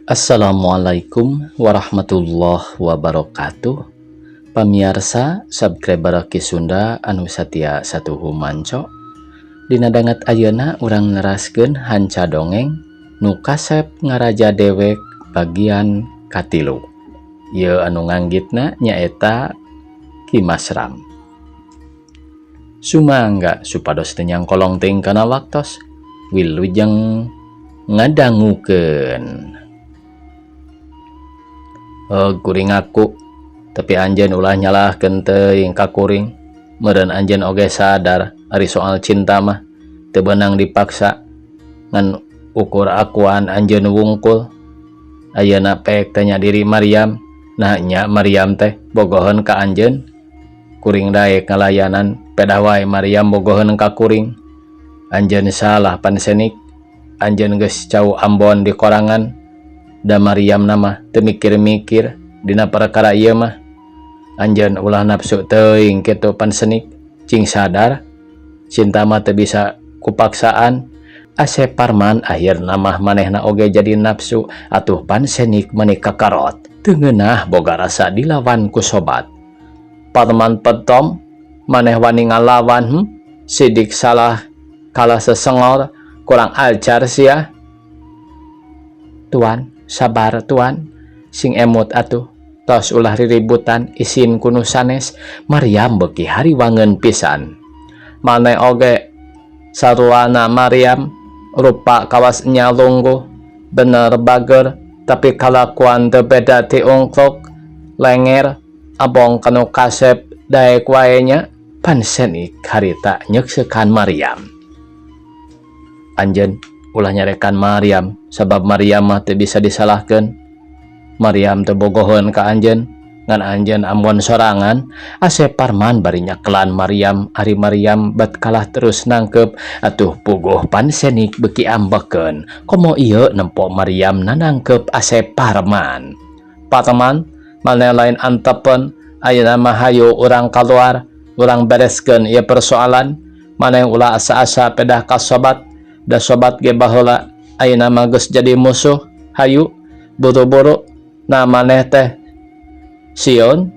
Assalamualaikum warahmatullahi wabarakatuh. Pamiarsa subscriber Ki Sunda anu satia satuhu manco. Dina danget ayeuna urang neraskeun hanca dongeng Nu Kasep Ngaraja Dewek bagian katilu. Ieu anu nganggitna nyaeta Ki Masram. Sumangga supados teu nyangkolong teuing kana waktos. Wilujeng ngadangukeun. Oh, kuring ngaku, tapi anjeun ulah nyalahkeun teuing ka kuring. Meureun anjeun oge sadar ari soal cinta mah teu beunang dipaksa, ngan ukur akuan anjeun wungkul. Ayeuna pek tanya diri Maryam, nah nya Maryam teh bogoheun ka anjeun. Kuring daek ngalayanan, pedah wae Maryam bogoheun ka kuring. Anjeun salah, Pansenik, anjeun geus cau ambon di korangan. Da Maryam mah teu mikir-mikir dina perkara ieu mah. Anjeun ulah nafsu teuing kitu, Pansenik, cing sadar cinta mah teu bisa kupaksaan. Asep Parman akhirna mah manehna oge jadi nafsu, atuh Pansenik meuni kakarot teu ngeunah boga rasa dilawan ku sobat. Parman petom, maneh wani ngalawan, Sidik salah kalah sesengor, kurang ajar sia. Tuan, sabar, tuan, sing emut atuh, tos ulah riributan, isin ku nu sanes. Maryam beuki hariwangeun pisan. Maneh oge saruana Maryam, rupa kawas nya lungguh bener bager, tapi kalakuan teu beda ti ungkluk lenger, abong ka nu kasep daek wae nya. Pansenik harita nyeuksekan Maryam. Anjeun ulah nyarekan Maryam, sabab Maryam mah teu bisa disalahkeun. Maryam teu bogoheun ka anjeun, ngan anjeun ambon sorangan. Asep Parman bari nyakelan Maryam, ari Maryam bet kalah terus nangkep, atuh puguh Pansenik beuki ambekeun. Komo ieu nempo Maryam nanangkep Asep Parman. Parman, maneh lain antepeun, ayeuna mah hayu urang kaluar, urang bereskeun ieu persoalan. Maneh ulah asa-asa pedah ka sobat, da sobat ge baheula, ayeuna mah geus jadi musuh. Hayu buru-buru. Nah, maneh teh sieun?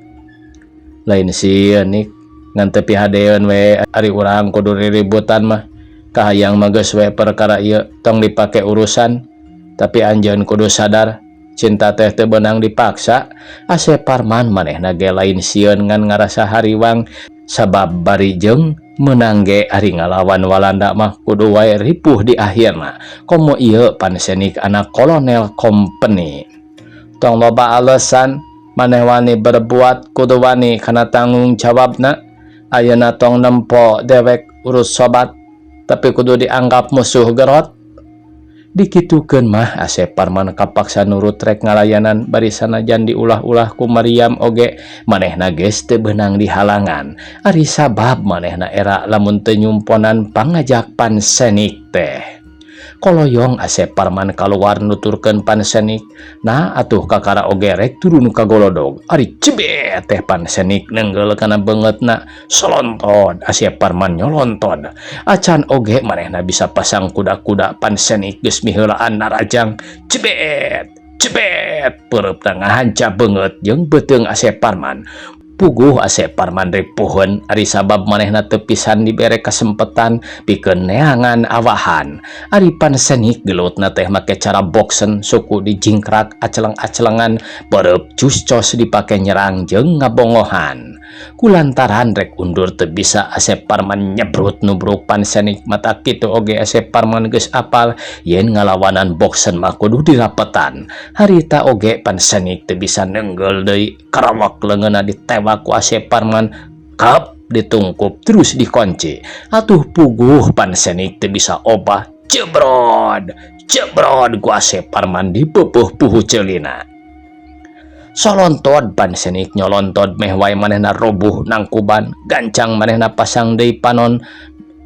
Lain sieun, Nik, ngan teu pihadeeun we ari urang kudu riributan mah. Kahayang mah geus we perkara ieu tong dipake urusan, tapi anjeun kudu sadar cinta teh teu beunang dipaksa. Asep Parman manehna ge lain sieun, ngan ngarasa hariwang sabab bari jeung meunang ge ari ngalawan Walanda mah kudu wae ripuh di akhirna, komo ieu Pansenik anak kolonel kompeni. Tong loba alasan, maneh wani berbuat kudu wani kana tanggung jawabna. Ayeuna tong nempo dewek urus sobat, tapi kudu dianggap musuh gerot. Dikitukeun mah Asep Parman kapaksa nurut rek ngalayanan, bari sanajan diulah-ulah ku Maryam oge manehna geus teu beunang dihalangan, ari sabab manehna era lamun teu nyumponan pangajak Pansenik teh. Koloyong Asep Parman kaluar nuturkeun Pansenik. Nah atuh kakara oge rek turun ka golodog, ari cebet teh Pansenik nenggel kana beungeutna, solontod Asep Parman nyolontod. Acan oge manehna bisa pasang kuda-kuda, Pansenik geus miheulaan narajang, cebet cebet peureupna ngahanca beungeut jeung beuteung Asep Parman. Puguh Asep Parman ripuheun, ari sabab manehna teu pisan dibere kasempetan pikeun neangan awahan. Ari Pansenik gelutna teh make cara boxen, suku dijingkrak aceleng-acelengan, peureub cus-cos dipake nyerang jeung ngabongohan. Kulantaran rek undur teu bisa, Asep Parman nyebrut nubruk Pansenik. Mata kitu oge Asep Parman geus apal yen ngalawanan boxen mah kudu dirapetan. Harita oge Pansenik teu bisa nenggel deui, karawak leungeunna ditewak ku Asep Parman, kap ditungkup terus dikunci. Atuh puguh Pansenik teu bisa obah, jebrod jebrod ku Asep Parman dipeupuh puhu ceulina. Solontod Pansenik nyolontod meh wae manehna robuh nangkuban, gancang manehna pasang deui panon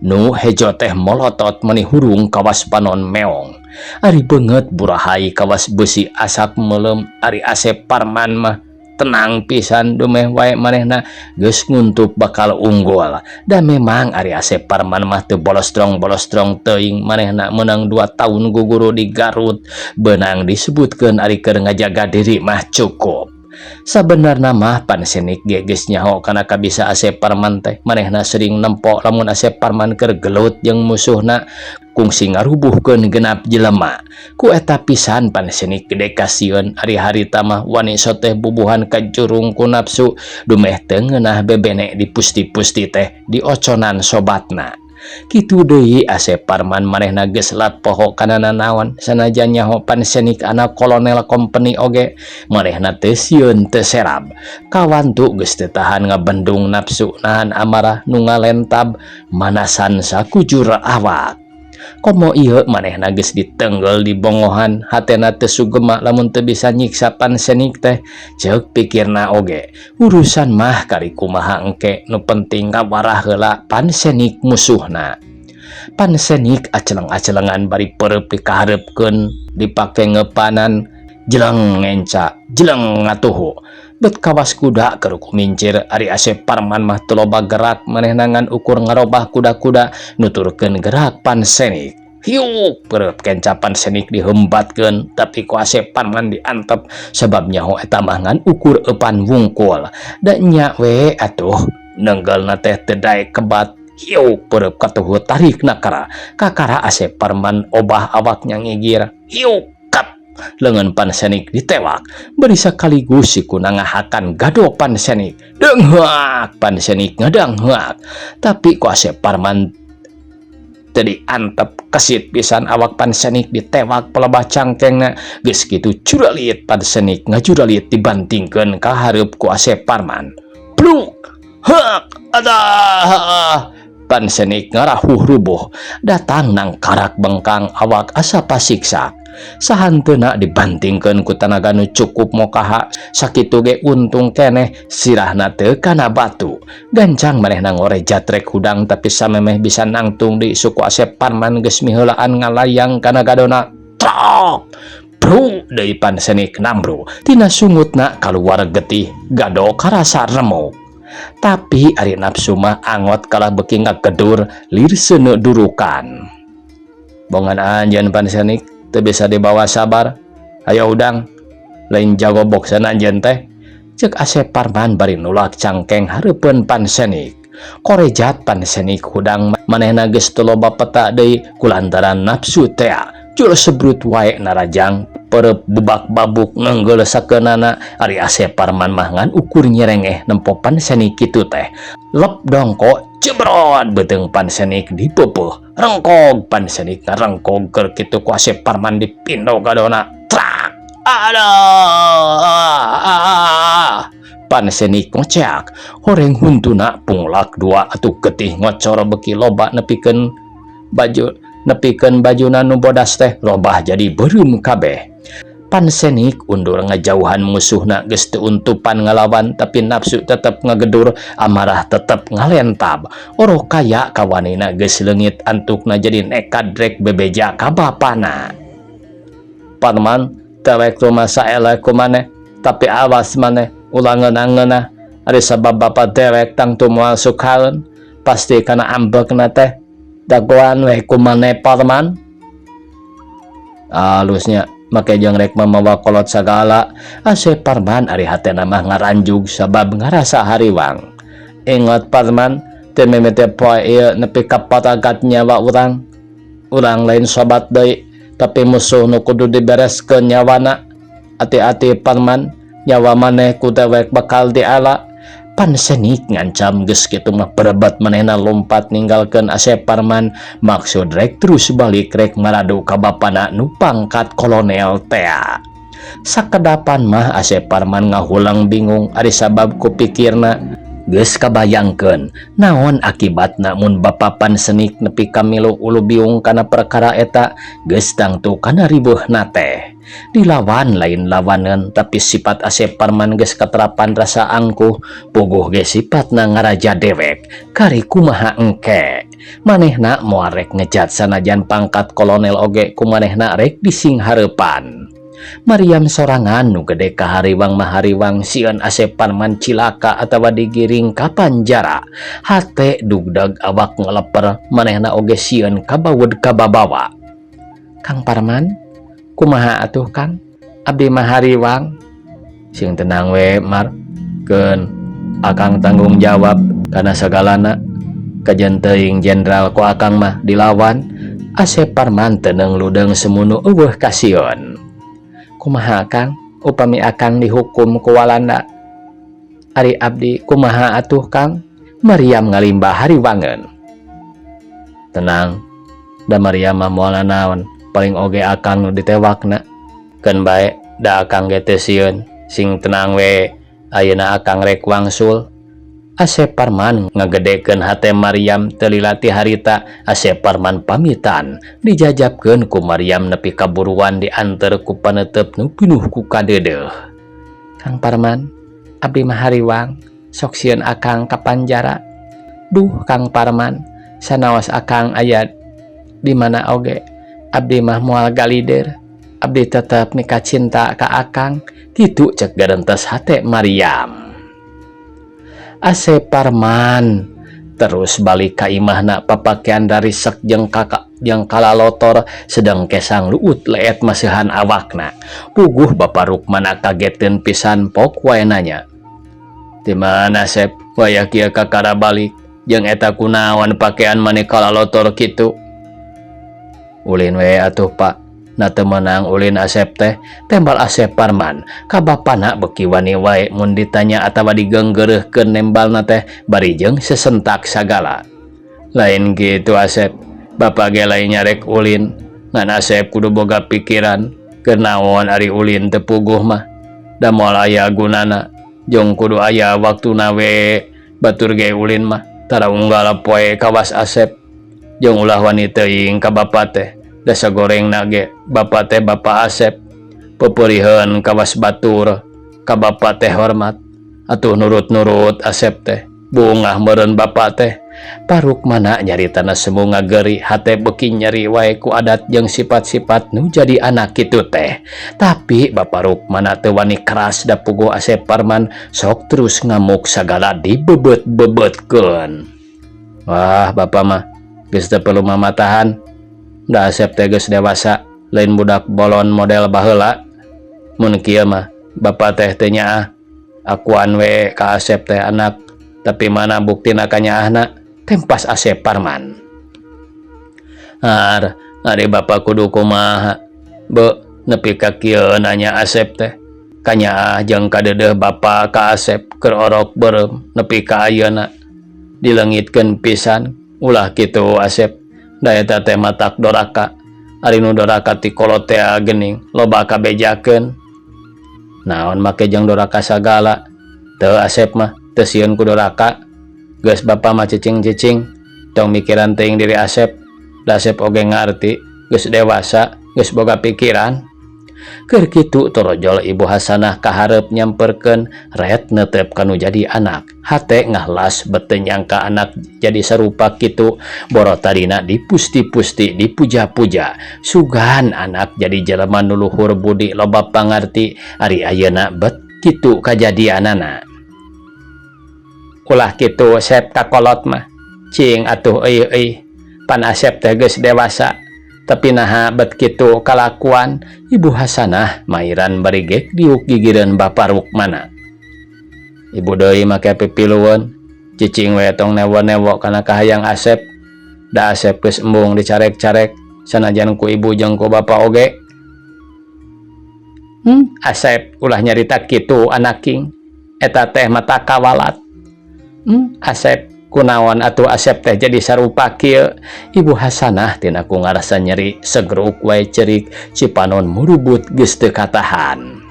nu hejo teh molotot meni hurung kawas panon meong. Ari beungeut burahai kawas beusi asak meuleum, ari Asep Parman mah Tenang pisan dumeh wae manehna geus nguntup bakal unggul. Da memang ari Asep Parman mah teu bolostrong-bolostrong teuing, manehna meunang 2 tahun guguru di Garut, beunang disebutkeun ari keur ngajaga diri mah cukup. Sabenerna mah Pansenik ge geus nyaho kana kabisa Asep Parman teh. Manehna sering nempo lamun Asep Parman keur gelut jeung musuhna, kungsi ngarubuhkeun genap jelema. Ku eta pisan Pansenik gede kasieun, ari harita mah wani soteh bubuhan kajurung ku nafsu, dumeh teu ngeunah bebene dipusti-pusti teh dioconan sobatna. Kitu deui Asep Parman, manehna geus lat poho kana nanaon, sanajan nyaho Pansenik anak kolonel kompeni oge manehna teu sieun teu serab. Kawantu geus teu tahan ngabendung nafsu, nahan amarah nu ngalentab manasan sakujur awak. Komo ieu manehna geus ditenggel di bongohan, hatena teu sugema lamun teu bisa nyiksa Pansenik teh. Ceuk pikirna oge, urusan mah kari kumaha engke, nu penting kawarah heula Pansenik musuhna. Pansenik aceleng-acelengan bari peureub dikahareupkeun dipake ngepanan, jeleng ngenca, jeleng ngatuhu, bet kawas kuda keur kumincir. Ari Asep Parman mah teu loba gerak, manehna ngan ukur ngarobah kuda-kuda nuturkeun gerak Pansenik. Hiuk, peureub kenca Pansenik dihembatkeun, tapi ku Asep Parman diantep sebab nyaho eta mah ngan ukur eupan wungkul. Da nya we atuh nenggelna teh teu daek kebat. Hiuk, peureub katuhu, tarik nakara kakara. Asep Parman obah awaknya ngigir. Hiuk, kap, lengan Pansenik ditewak bari sekaligus sikuna ngahakan gado Pansenik. Denghak, Pansenik ngadangheak, tapi ku Asep Parman teu diantep. Kesit pisan awak Pansenik ditewak pelebah cangkengna. Geus kitu juralit, Pansenik ngajuralit, dibantingkeun ka hareup ku Asep Parman. Pluk, hak, ada. Pansenik ngarahuh rubuh, datang nang karak bengkang awak asa pasiksa. Sahanteuna dibantingkeun ku tanaga nu cukup mokaha, sakitu ge untung keneh sirahna teu kana batu. Gancang manehna ngorejat rek hudang, tapi samemeh bisa nangtung di suku Asep Parman geus miheulaan ngalayang kana gadona. Trok, bru deui, Pansenik nambru. Tina sungutna kaluar getih, gado karasa remuk. Tapi ari nafsu mah angot kalah beuki ngagedur, lir seuneu durukan. Bongan anjeun Pansenik teu bisa dibawa sabar. Ayo udang, lain jago boksen anjeun teh, cek Asep Parman bari nulak cangkeng hareupeun Pansenik. Korejat Pansenik hudang, manehna geus teu loba peta deui kulantaran nafsu tea. Jul sebrut wae narajang, perep bubak babuk nenggel sakeunana. Ari Asep Parman mah ngan ukur nyerengeh nempo Pansenik kitu teh. Lep dongko, jebrot, beuteung Pansenik dipeupeah. Rengkog, Pansenik ngarengkog. Keur kitu ku Asep Parman dipindo gadona. Trak, aduh. Pansenik ngoceak horeng, huntuna punglak dua atuh, getih ngocor beki loba nepikeun bajuna nu bodas teh robah jadi beureum kabeh. Pansenik undur ngajauhan musuhna, geus teu untupan ngalawan, tapi nafsu tetep ngagedur, amarah tetep ngalentab. Oroh kaya kawanina geus leungit, antukna jadi nekad rek bebeja ka bapana. Parman, dewek rumasa eleh ku maneh, tapi awas maneh ulah ngeunah-ngeunah. Ari sabab bapa dewek tangtu moal sukaeun, pasti kana ambekna teh. Dagoan we ku maneh, Parman. Alusnya make jeung rek mamawa kolot sagala. Asep Parman ari hatena mah ngaranjug sabab ngarasa hariwang. Ingat Parman, teu mimiti poe ieu nepi ka patagat nyawa urang, urang lain sobat deui, tapi musuh nu kudu dibereskeun nyawana. Ati-ati Parman, nyawa maneh ku dewek bakal diala. Pansenik ngancam. Geus kitu mah berebat manehna lompat ninggalkeun Asep Parman, maksud rek terus balik rek maradu ka bapana nu pangkat kolonel tea. Sakedapan mah Asep Parman ngahulang bingung, ari sabab ku pikirna geus kabayangkeun naon akibatna mun bapa Pansenik nepi ka milu ulu biung kana perkara eta. Geus tangtu kana ribuhna teh. Dilawan lain lawanan, tapi sifat Asep Parman geus katerapan rasa angkuh, puguh ge sifatna ngaraja dewek. Kari kumaha engke manehna moal rek ngejat, sanajan pangkat kolonel oge ku manehna rek disinghareupan. Maryam sorangan nu gede kahariwang mahariwang sieun Asep Parman cilaka atawa digiring ka panjara. Hate dugdag, awak ngeleper, manehna oge sieun kabawed kababawa. Kang Parman, kumaha atuh, Kang? Abdi mah hariwang. Sing tenang we, Mar. Keun, akang tanggung jawab kana sagalana. Kajen teuing jenderal ku akang mah dilawan. Asep Parman teneng ludeng semunu euweuh kasieun. Kumaha, Kang, upami akang dihukum ku Walanda? Ari abdi kumaha atuh, Kang? Maryam ngalimbah hariwangeun. Tenang, da Maryam mah moal naon, paling oge akang nu ditewakna. Keun bae, da akang ge teu sieun. Sing tenang we, ayeuna akang rek wangsul. Asep Parman ngagedekeun hate Maryam. Teu lila ti harita Asep Parman pamitan, dijajabkeun ku Maryam nepi ka buruan, dianter ku panetep nu pinuh ku kadeudeuh. Kang Parman, abdi mah hariwang, sok sieun akang ka panjara. Duh, Kang Parman, sanaos akang aya di mana oge, abdi mah moal galider. Abdi tetep mikacinta ka akang, kitu cek garentes hate Maryam. Asep Parman terus balik ka imahna, papakean darisek jeung kakak jeung kalalotor, sedang kesang luut leet masihan awakna. Puguh Bapak Rukmana kageteun pisan, pok wae nanya, "Di mana, Sep, wayah kieu kakara balik? Jeung eta kunaon pakaian maneh kalalotor kitu?" "Ulin we atuh, Pak. Na teu meunang ulin Asep teh," tembal Asep Parman ka bapana. Beki wani wae mun ditanya atawa digeunggeureuhkeun nembalna teh, bari jeung sesentak sagala. "Lain kitu, Asep, bapak ge lain nyarek ulin, ngan Asep kudu boga pikiran. Keur naon ari ulin teu puguh mah, da moal aya gunana, jeung kudu aya waktuna we. Batur ge ulin mah tara unggal poe kawas Asep, jeung ulah wani teuing ka bapa teh, da sagorengna ge bapa teh bapa Asep. Peupeuriheun kawas batur, ka bapa teh hormat atuh, nurut-nurut Asep teh, bungah meureun bapa teh." Pak Rukmana nyaritana semu ngageri, hate beki nyeri wae ku adat jeung sifat-sifat nu jadi anak kitu teh. Tapi Bapak Rukmana teu wani keras, da puguh Asep Parman sok terus ngamuk sagala dibebet-bebetkeun. "Wah, bapak mah geus teu perlu mamatahan, da Asep teh geus dewasa, lain budak bolon model baheula. Mun kieu mah bapak teh teu nyaah, akuan we ka Asep teh anak, tapi mana buktina kanyaahna?" tempas Asep Parman. "Har, ari bapak kudu kumaha? Be, nepi ka kieu nanya Asep teh kanyaah jeung kadeudeuh bapa ka Asep keur orok beureum nepi ka ayeuna dileungitkeun pisan. Ulah kitu, Asep, da eta teh matak doraka. Ari nu doraka ti kolot teh geuning loba kabejakeun. Naon make jeung doraka sagala? Teu, Asep mah teu sieun ku doraka. Geus, bapa mah cicing-cicing, tong mikiran teuing diri Asep, da Asep oge ngarti, geus dewasa, geus boga pikiran." Keur kitu torojol Ibu Hasanah kaharep nyamperkeun, ret netep kanu jadi anak. Hate ngahlas, bet teu nyangka anak jadi sarupa kitu. Boro tadina dipusti-pusti, dipuja-puja, sugan anak jadi jelema nu luhur budi, loba pangarti, ari ayeuna bet kitu kajadianana. "Ulah kitu, Sep, ka kolot mah. Cing atuh euy euy, pan Asep teh geus dewasa, tapi naha bet kitu kalakuan?" Ibu Hasanah mairan bari gek diuk gigireun Bapa Rukmana. "Ibu deui make pipilueun. Cicing we, tong newo-newo kana kahayang Asep, da Asep geus embung dicarek-carek sanajan ku ibu jeung ku bapa oge." Asep ulah nyarita kitu, anaking, eta teh mata kawalat. Asep, kunaon atuh Asep teh jadi sarupa kieu?" Ibu Hasanah tina ku ngarasa nyeri segeruk wae cerik, cipanon murubut geus teu katahan.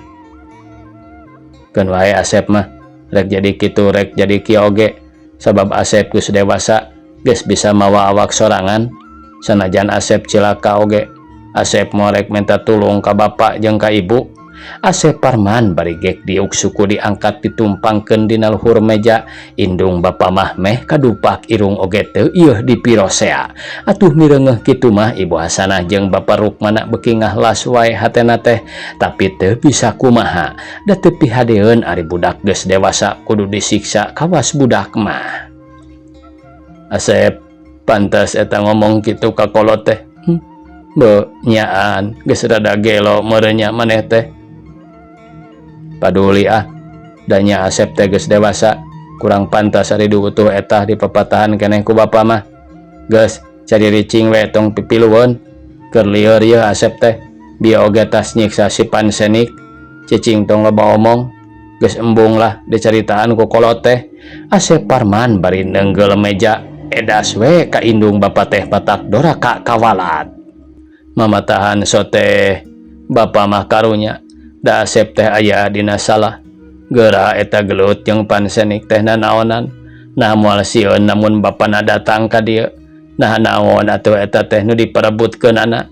"Keun wae, Asep mah, rek jadi kitu rek jadi kieu oge, sabab Asep geus dewasa, geus bisa mawa awak sorangan. Sanajan Asep cilaka oge, Asep moal rek minta tulung ka bapa jeung ka ibu." Asep Parman bari gek diuk suku diangkat ditumpangkeun dina luhur meja. Indung bapa mah meh kadupak irung oge teu ieuh dipirosea. Atuh mireungeuh kitu mah Ibu Hasanah jeung Bapa Rukmana beuki ngahlas wae hatena teh, tapi teu bisa kumaha da teu pihadeun ari budak geus dewasa kudu disiksa kawas budak mah. Asep pantas eta ngomong kitu ka kolot teh. Be nyaan geus rada gelo meureun nya maneh teh. Paduli ah, da nya Asep teh geus dewasa, kurang pantas ari diutuh eta dipapatahan keneh ku bapa mah. Geus cariricing we tong pipilueun. Keur lieur yeuh Asep teh, bieu oge tas nyiksa si Pansenik. Cicing tong loba omong, geus embung lah dicaritaan ku kolot teh. Asep Parman bari neunggel meja, edas we ka indung bapa teh matak doraka kawalat. Mamatahan sote bapa mah karunya, da Asep teh aya dina salah. Geura eta gelut jeung Pansenik teh nanaonan. Nah moal sieun namun bapana datang ka dieu. Nah naon atuh eta teh nu diperebutkeunana.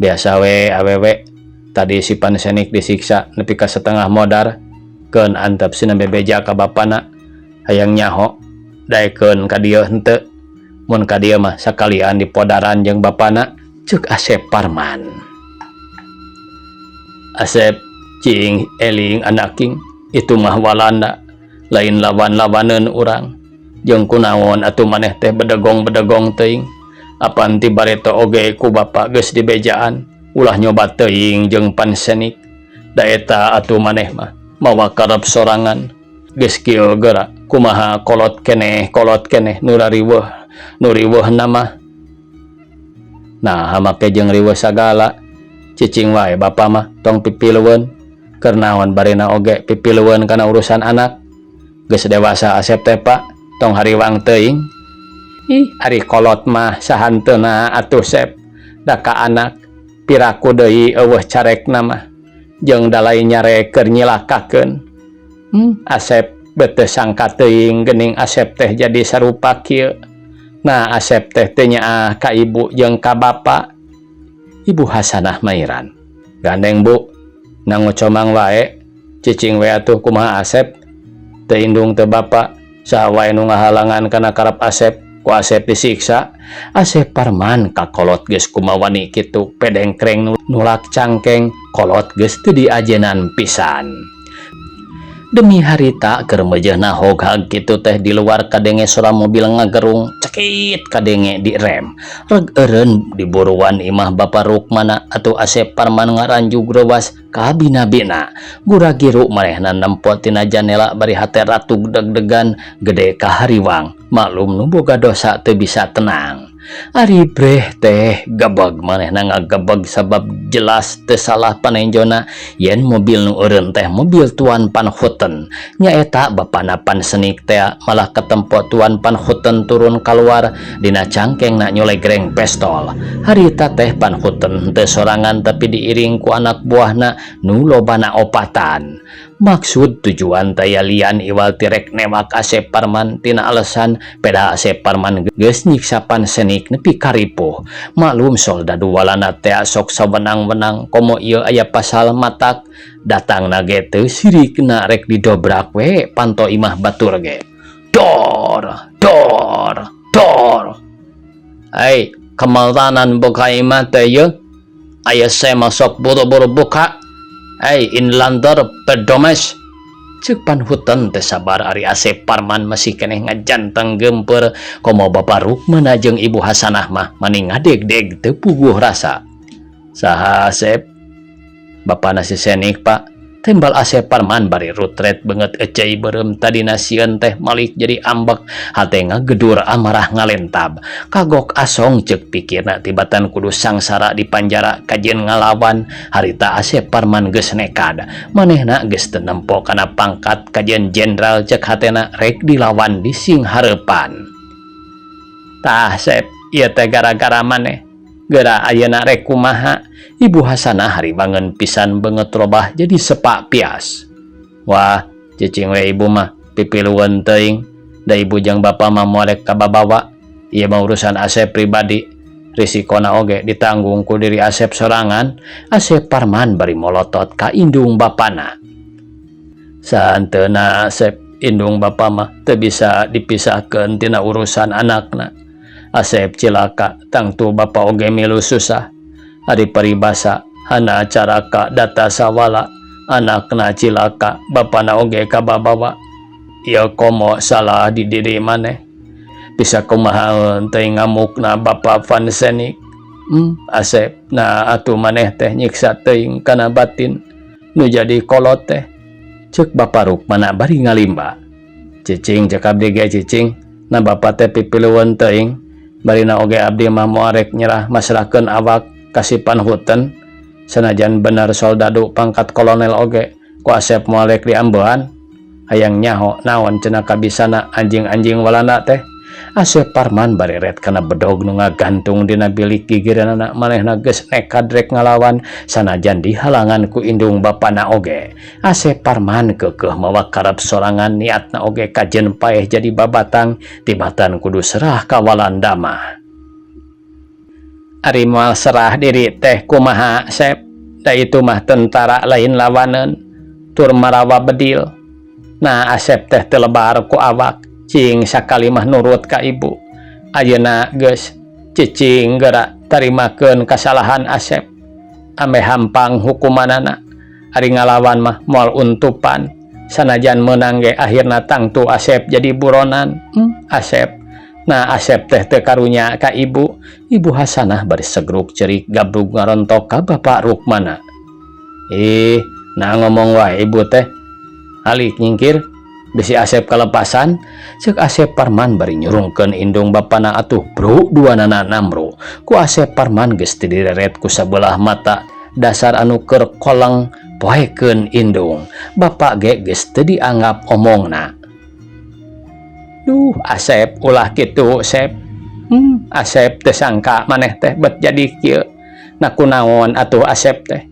Biasa we awewe, tadi si Pansenik disiksa nepi ka setengah modar. Keun antep sina bebeja ka bapana, hayang nyaho daekeun ka dieu henteu. Mun ka dieu mah sakalian dipodaran jeung bapana, ceuk Asep Parman. Asep cing eling anaking, itu mah Walanda, lain lawan-lawaneun urang. Jeung kunaon atuh maneh teh bedegong-bedegong teuing. Apan ti bareto oge ku bapa geus dibejaan, ulah nyoba teuing jeung Pansenik. Da eta atuh maneh mah mawa karep sorangan. Geus kieu geura kumaha kolot keneh nu rariweuh, nu riweuhna mah. Nah make jeung riweuh sagala, cicing wae bapa mah tong pipilueun. Keur naon barina oge pipilueun kana urusan anak. Geus dewasa Asep teh Pak, tong hariwang teuing. Ih, ari kolot mah sahanteuna atuh Sep, da ka anak piraku deui eueuh carekna mah. Jeung da lain nyarek keur nyilakakeun. Asep beuteung sangka teuing geuning Asep teh jadi sarupa kieu. Nah Asep teh teu nyaah ka ibu jeung ka bapa. Ibu Hasanah mairan. Gandeng Bu, nangocomang wae, cicing we atuh kumaha Asep. Teu indung teu bapa, saha wae nu ngahalangan kana karep Asep, ku Asep disiksa. Asep Parman ka kolot geus kumawani kitu, pedengkreng nulak cangkeng, kolot geus teu diajenan pisan. Demi harita keur meujeuhna hoghag kitu teh di luar kadenge sora mobil ngagerung, cekit kadenge di rem. Reg eureun di buruan imah Bapa Rukmana atuh Asep Parman ngaranjug reuwas kabina-bina. Gura-giru manehna nempo tina janela bari hate ratug deg-degan gede kahariwang. Maklum nu boga dosa teu bisa tenang. Ari breh teh gebeg manehna ngagebeg sabab jelas teu salah panenjona yen mobil nu eureun teh mobil Tuan Panhuten. Nyaeta bapana Pansenik teh malah ketempo Tuan Panhuten turun kaluar dina cangkengna nyolegreng pestol. Harita teh Panhuten teu sorangan tapi diiring ku anak buahna nu lobana opatan. Maksud tujuan taya lian iwal ti rek newak Asep Parman tina alasan peda Asep Parman geus nyiksa Pansenik nepi ka ripuh. Maklum soldadu Walanda teh sok sawenang-wenang komo ieu aya pasal matak datangna ge teu sirikna rek didobrak we panto imah batur ge. Dor dor dor. Ai kamaltanan buka imah teh yeuh. Aya saya masuk buru-buru buka. Ai inlander pedomes. Ceuk Panhutan teu sabar ari Asep Parman masih keneh ngajanteng geumpeur komo Bapa Rukmana jeung Ibu Hasanah mah mani ngadeg-deg teu puguh rasa. Saha Asep? Bapana si Senik Pak. Tembal Asep Parman bari rutret beungeut ecei beureum tadina sieun teh malik jadi ambek hate ngagedur amarah ngalentab. Kagok asong ceuk pikirna tibatan kudu sangsara di panjara kajeun ngalawan harita Asep Parman geus nekad. Manehna geus teu nempo kana pangkat kajeun jenderal ceuk hatena rek dilawan di sing hareupan. Tah Sep, ieu teh gara-gara maneh. Geura ayeuna rek kumaha? Ibu Hasanah haribangeun pisan beungeut robah jadi sepak pias. Wah, cicing we ibu mah pipilueun teuing. Da ibu jeung bapa mah moal rek kababawa. Ieu mah urusan Asep pribadi. Risikona oge ditanggung ku diri Asep sorangan. Asep Parman bari molotot ka indung bapana. Sahenteuna, Asep, indung bapa mah teu bisa dipisahkeun tina urusan anakna. Asep cilaka, tangtu bapa oge milu susah. Ari paribasa hana caraka data sawala, anakna cilaka bapana oge kababawa. Ieu komo salah di diri maneh. Bisa kumahaeun teuing ngamukna Bapa Van Senik. Asep, nah atuh maneh teh nyiksa teuing kana batin nu jadi kolot teh. Ceuk Bapa Rukmana bari ngalimba. Cicing, cek abdi ge cicing, na bapa teh pipilueun teuing. Barina oge abdi mah moal rek nyerah masrahkeun awak ka si Van Houten. Sanajan bener soldadu pangkat kolonel oge, ku Asep moal rek diambean. Hayang nyaho naon cenah kabisana anjing-anjing Walanda teh. Asep Parman bareret kana bedog nu ngagantung dina bilik gigireunana. Manehna geus nekad rek ngalawan sanajan dihalangan ku indung bapana oge. Asep Parman keukeuh mawa karep sorangan, niatna oge kajeun paeh jadi babatang tibatan kudu serah ka Walanda mah. Ari moal serah diri teh kumaha, Sep? Da itu mah tentara, lain lawaneun, tur marawa bedil. Nah, Asep teh teu lebar ku awak? Cing sakali mah nurut ka ibu. Ayeuna geus cicing, geura tarimakeun kasalahan Asep ameh hampang hukumanana. Ari ngalawan mah moal untupan, sanajan meunang ge akhirna tangtu Asep jadi buronan. Asep, nah Asep teh teu karunya ka ibu? Ibu Hasanah bari segruk cerik gabrug ngarontok ka Bapak Rukmana. Ih, nah ngomong wae ibu teh. Alik, nyingkir, bisi Asep kelepasan, cek Asep Parman bari nyurungkeun indung bapana. Atuh bro duanana namro ku Asep Parman geus teu direret ku sabelah mata. Dasar anu keur koleng, poekeun indung bapak ge geus teu dianggap omongna. Duh, Asep, ulah kitu, Sep. Asep teu sangka maneh teh bet jadi kieu. Na kunaon atuh Asep teh?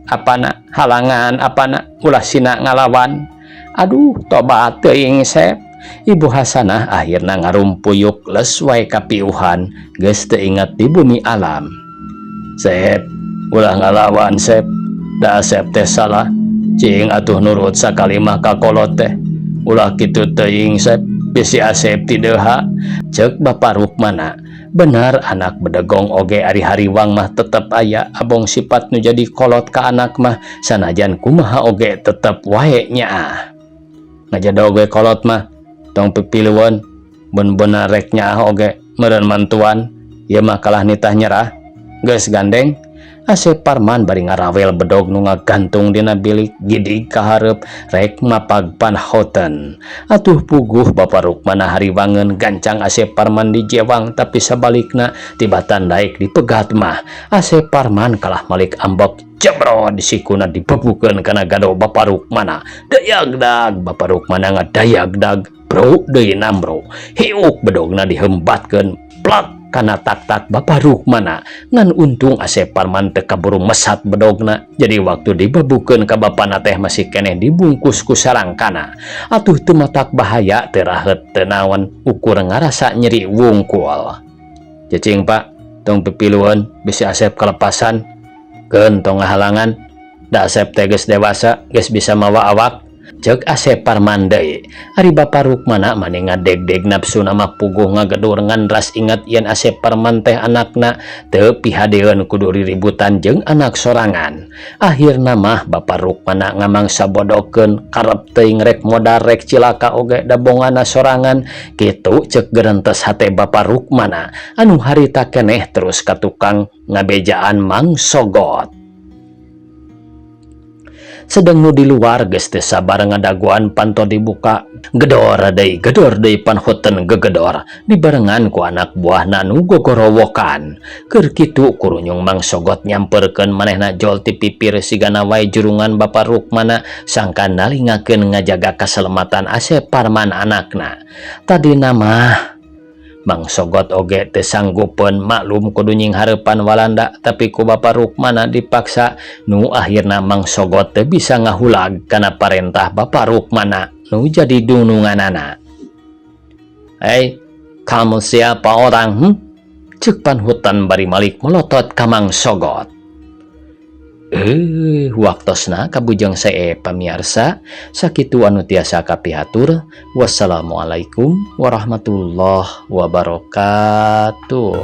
Apana halangan, apana ulah sina ngalawan. Aduh, tobat teuing, Sep. Ibu Hasanah akhirna ngarumpuyuk, les wae kapiuhan, geus teu inget di bumi alam. Sep, ulah ngalawan, Sep, da Asep teh salah. Cing atuh nurut sakali mah ka kolot teh. Ulah kitu teuing, Sep, bisi Asep tideha, cek Bapak Rukmana. Benar, anak bedegong oge ari hariwang mah tetep aya. Abong sifat nu jadi kolot ka anak mah sanajan kumaha oge tetep wae nyaah. Ngajedog we kolot mah, tong pipilueun. Mun bener rek nyaah oge meureun mantuan ieu mah kalah nitah nyerah. Geus, gandeng. Asep Parman bari ngarawel bedog nu ngagantung dina bilik, gidig ka hareup rek mapag Van Houten. Atuh puguh Bapak Rukmana hariwangeun, gancang Asep Parman dijewang, tapi sabalikna tibatan daek dipegat mah Asep Parman kalah malik ambek. Jebrod, sikuna dibebukeun kana gado Bapak Rukmana. Dayagdag, Bapak Rukmana ngadayagdag. Bro deui nambro, hiuk, bedogna dihembatkeun plak kana tak-tak Bapak Rukmana. Ngan untung Asep Parman teu kaburu mesat bedogna, jadi waktu dibebukeun ka bapana teh masih keneh dibungkus ku sarangkana. Atuh teu matak bahaya, teu raheut, teu naon, ukur ngarasa nyeri wungkul. Cicing, Pak, tong pipilueun, bisi Asep kelepasan. Keun, tong ngahalangan, da Asep teh geus dewasa, geus bisa mawa awak, cek Asep Parman deui. Ari Bapak Rukmana mani ngadegdeg nafsu mah puguh ngagedur, ngan ras ingat yen Asep Parman teh anakna, teu pihadeun kudu riributan jeung anak sorangan. Akhirna mah Bapak Rukmana ngamangsa bodokeun, karep teuing rek modar rek cilaka oge da bongana sorangan, kitu cek gerentes hate Bapak Rukmana anu harita keneh terus ka tukang ngabejaan Mang Sogot. Sedeng nu di luar geus teu sabar ngadagoan panto dibuka. Gedor deui, gedor deui, Van Houten gegedor dibarengan ku anak buahna nu gogorowokan. Keur kitu kurunyung Mang Sogot nyamperkeun manehna jol ti pipir, sigana wae jurungan Bapak Rukmana sangka nalingakeun ngajaga kaselamatan Asep Parman anakna. Tadina mah Mang Sogot oge teu sanggupeun, maklum kudu nyinghareupan Walanda, tapi ku Bapak Rukmana dipaksa, nu akhirna Mang Sogot teu bisa ngahulag kana parentah Bapak Rukmana nu jadi dununganana. "Hei, kamu siapa orang? Cek panhutan bari malik melotot ka Mang Sogot. Waktosna kabujeng see pamiarsa, sakitu anu tiasa kapihatur. Wassalamualaikum warahmatullahi wabarakatuh.